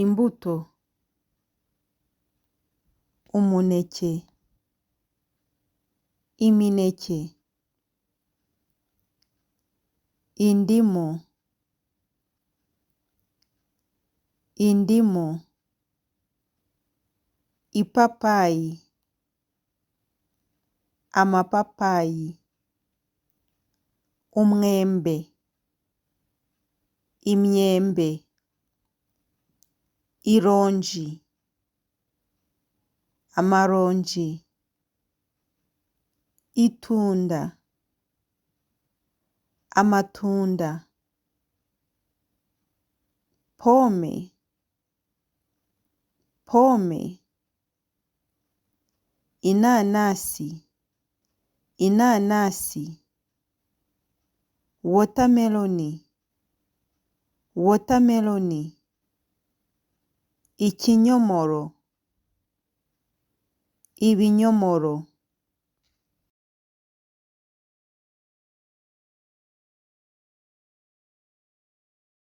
Imbuto: umuneke, imineke, indimu, indimu, ipapayi, amapapayi, umwembe, imyembe, ironji, amaronji, itunda, amatunda, pome, pome, inanasi, inanasi, watermelon, watermelon, ikinyomoro, ibinyomoro.